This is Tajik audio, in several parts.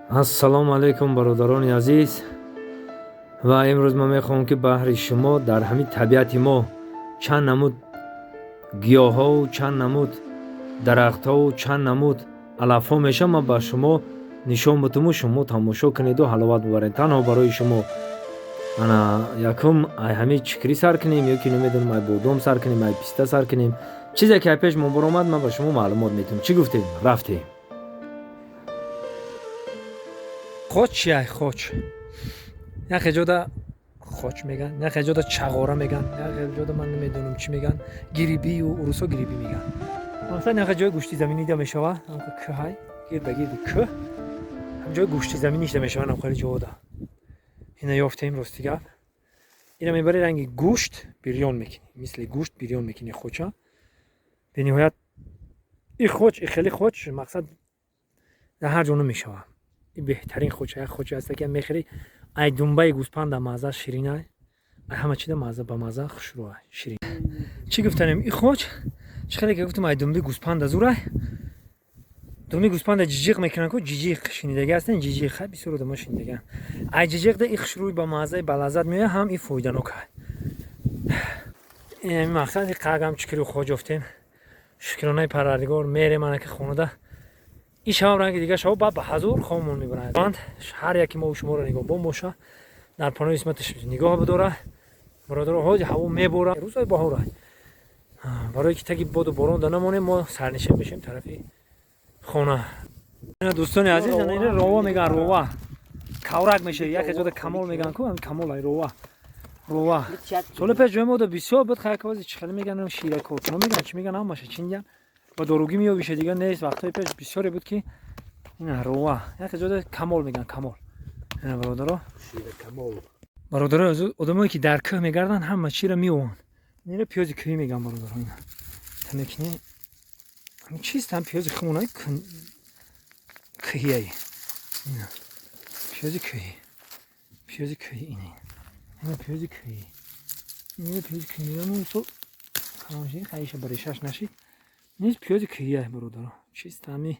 Ассалому алайкум, бародарони азиз. Ва имрӯз ман мехоҳам, ки баҳри шумо дар ҳамин табиати мо чанд намуд гиёҳҳову чанд намуд дарахтҳову чанд намуд алафҳо мешавад, ман ба шумо нишон бутуму шумо тамошо кунеду ҳаловат бубаред. Танҳо барои шумо. Ана якум ай ҳамин чикрӣ сар кунем ё ки намедонам, ай бодом сар кунем, ай писта сар кунем. Чизе ки ай пеш мо баромад, ман ба шумо маълумот метиҳам. Чӣ гуфтем? Рафтем. Хоч чи ай хоч? Яке ҷода хоч меган, яке ҷода чағора меган, яке ҷода ман намедонам чӣ меган, гирибию урусо гириби меган. Масалан, яке ҷои гӯшти заминӣ дида мешава, ҳамка кӯҳай, гирда гирди кӯҳ, ҳам ҷои гӯшти заминӣ дида мешава, ҳам ҷода. Ина ёфтем, рости гап. Ина мебари, ранги гӯшт бирён мекунӣ, мисли гӯшт бирён мекунӣ хоча. Бениҳоят и хоч, и хеле хоч, мақсад, дар ҳар ҷо намешава. И беҳтарин хоча, як хоча аста, ки мехӯри, ай думбаи гӯспанда мазза ширинай, ай ҳама чида мазза ба мазза хушрӯай, ширин. Чӣ гуфтанем? И хоч чӣ хеле ки гуфтам, ай думби гӯспанда зурай. Думи гӯспанда ҷиҷиқ мекунанд ку, ҷиҷиқ шунидагӣ ҳастен, ҷиҷиқ хай бисёр одамо шунидагианд. Ай ҷиҷиқда и хушрӯй ба маззаи балаззат меояд, ҳам и фоиданок ай. Ин мақсад қагам чикиру хоҷ ёфтем. Шукронаи Парвардигор, мерем анаки хонада. Ин шабам ранги дига шаб, баъд ба ҳазур хомон мебаранд. Ҳар яки мо шуморо нигоҳбон боша, дар паноҳи исматаш нигоҳ бидора. Бародаро, ҳози ҳаво мебора, рӯзои баҳора. Барое ки таги боду борон да намонем, мо сарнишин мешем тарафи хона. Дӯстони азиз, ина рова меган, рова. Каврак меша, яке ҷода камол меган ку, камол ай рова. Рова. Соли пеш ҷои мода бисёр буд, хайкавози чӣ хеле меган, ширакоркуно меган, чӣ меган, ҳамаша чиндиян. Ба доругӣ меёбиша, дига нест. Вақтҳои пеш бисёре буд, ки ина рова, яке ҷода камол меган, камол. Ина бародаро, бародаро, одамое ки дар кӯҳ мегарданд, ҳама чиро меованд. Ина пиёзи кӯҳӣ меган, бародаро. Ина тамекини ҳамин чист, ҳам пиёзи хумонаи кӯҳияй. Ина пиёзи кӯҳӣ, пиёзи кӯҳӣ, ина ина пиёзи кӯҳӣ, ина пиёзи кӯҳӣ меган. Сол калонши хайша барешаш нашид. Низ пиёзи кӯҳия, бародаро, чист ҳами.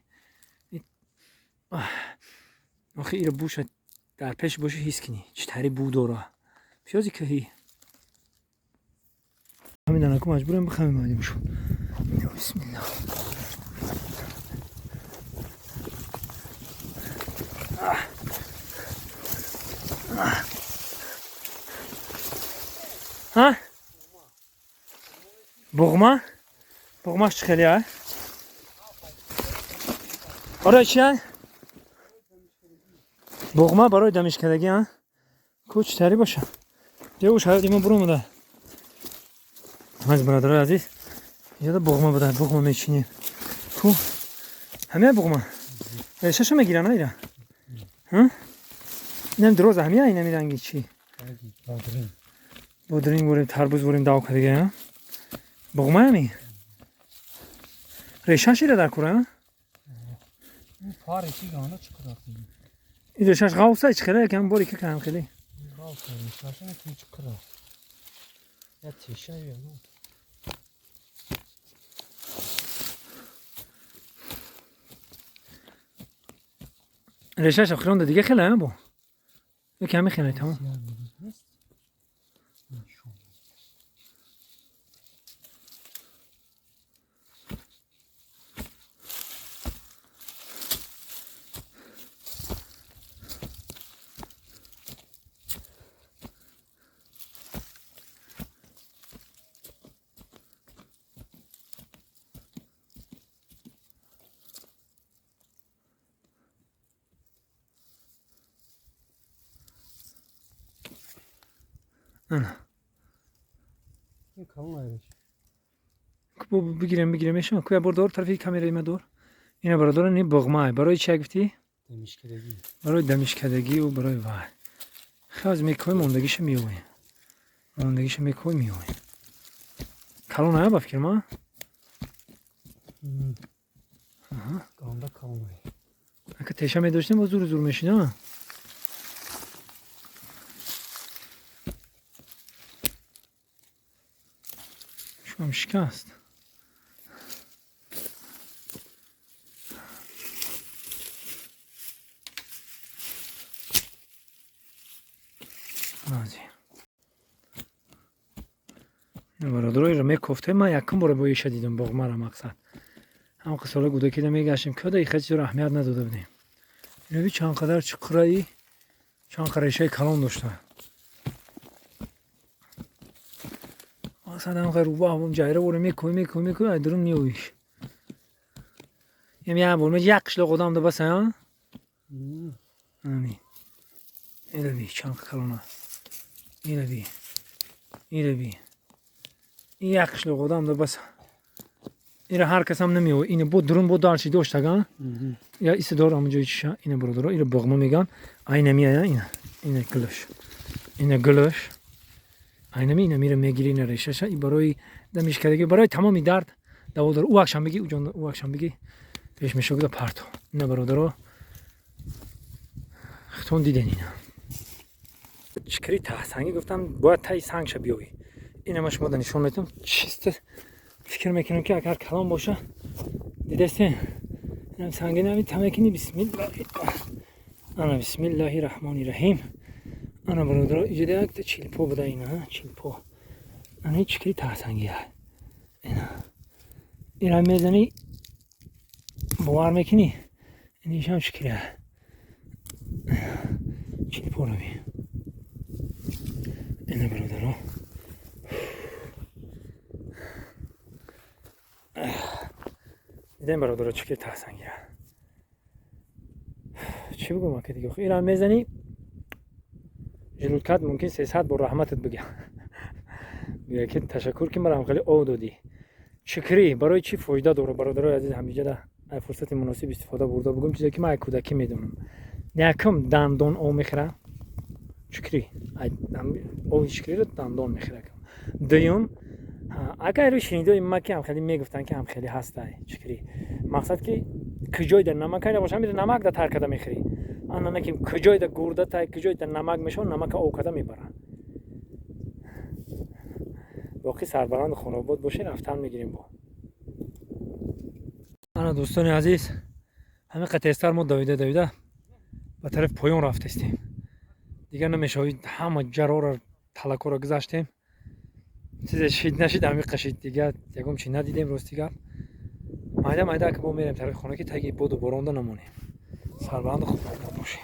Охи ира буша дар пеш боши, ҳис кунӣ, чӣ тари бу дора пиёзи кӯҳӣ. Ҳамин анаку маҷбурем бихамем адимшу. Бисмиллаҳ. Ҳа, буғма, буғмаш чӣ хеле а? Барои чи а буғма? Барои дамишкардагӣ. А ку чӣ тари боша? Ё шаҳоди мо буромада. Аз бародарои азиз, инҷода буғма буда, буғма мечинем ку. Ҳамия буғма решаша мегиран айра. Инам дироза, ҳамия, инами ранги чӣ, бодринг бурем, тарбуз бурем, дав кардига. Буғма ҳами решаш ира дар кура. Ин решаш ғавса чӣ хеле якам бори ки кам хеле. Ғавса решаш чиқир. Я теша ё. Решаш охиронда дига хеле бо. Ё ками хеле тамом. Ана. Калон айреш. Бигирем, бигирем мешава. Куя бор дор тарафи камераи ма дор. Ина бародарон, ин буғма. Барои чӣ гуфтӣ? Дамишкардагӣ. Барои дамишкардагию барои вай. Хаз мекои, мондагиша меоем. Мондагиша мекои, меоем. Калон ая ба фикр ма? Ганда калон ай. Ака теша медоштем, боз зур зур мешид, а? Шумам шикаст. Нази. Бародароиро мекофтем, ман якум бора бо иша дидам боғмара мақсад. Ҳам қисола гудакида мегаштем, када ихе чизро аҳамият надода будем. Иноби чанд қадар чуқураи, чанд қадар решаи калон дошта. Мақсад ҳам қадар рӯба ҳам ҷайра воре мекӯи, мекӯи, мекӯи, ай дурун меоиш. Ем як бор як қишлоқ одам да баса, а? Ами. Илаби чанд калона. Илаби. Илаби. Ин як қишлоқ одам да баса. Ира ҳар кас ҳам намеояд. Ина бо дурун бо дарчи доштага. Я иси дор ҳамон ҷои чиша. Ина бародаро, ира боғма меган. Айна меая ина. Ина гулаш. Ина гулаш. Айна ина мира мегири ина решаша. И барои дамишкадаги, барои тамоми дард даво дор. Ӯ акшам бигӣ, ӯ ҷон, ӯ акшам бигӣ. Пеш мешогда парто. Ина бародаро. Хитон диден ина. Чикри таҳсангӣ гуфтам, бояд таи сангша биёвӣ. Ина ма шумо да нишон метам. Чисто фикр мекунам ки агар калон боша, дидастен. Инам санги нави тамекини бисмиллаҳи. Ана бисмиллаҳи раҳмони раҳим. Ана бародаро, иҷода якта чилпо буда ина, чилпо. Ана чикри таҳсангӣ. Ина. Ира мезани бовар мекунӣ? Инишам чикри. Чилпо рави. Ина бародаро. Дидем бародаро чикри таҳсангӣ. Чӣ бигӯм ака дига? Ира мезани желудкат мумкин 300 бор раҳматат бигӯ. Бигӯ ки ташаккур ки маро хеле ов додӣ. Чикрӣ барои чӣ фоида дорад бародарои азиз? Ҳамиҷада ай фурсати муносиб истифода бурда бигӯм чизе ки ман ай кӯдакӣ медонам. Якум дандон ов мехӯра. Чикрӣ. Ови чикриро дандон мехӯра. Дуюм, агар рӯи шунидои ма ки ҳам хеле мегуфтанд ки ҳам хеле ҳастай чикрӣ. Мақсад ки куҷой дар намак кайда бошам, намак да тар карда мехӯрӣ. Ана на ки куҷой да гурда тай, куҷой да намак мешавад, намака ов карда мебаранд. Боқӣ сарбаланду хонобод бошед, рафтан мегирем бо. Ана дӯстони азиз, ҳамин қадр тезтар мо давида давида ба тарафи поён рафтастем. Дигар намешавад, ҳама ҷарора талакора гузаштем. Чизе шид нашид, ҳамин қашид, дигар ягон чи надидем рости гап. Майда майда ки бо мерем тарафи хона ки таги боду боронда намонем. Сарбаланду хонобод бошед.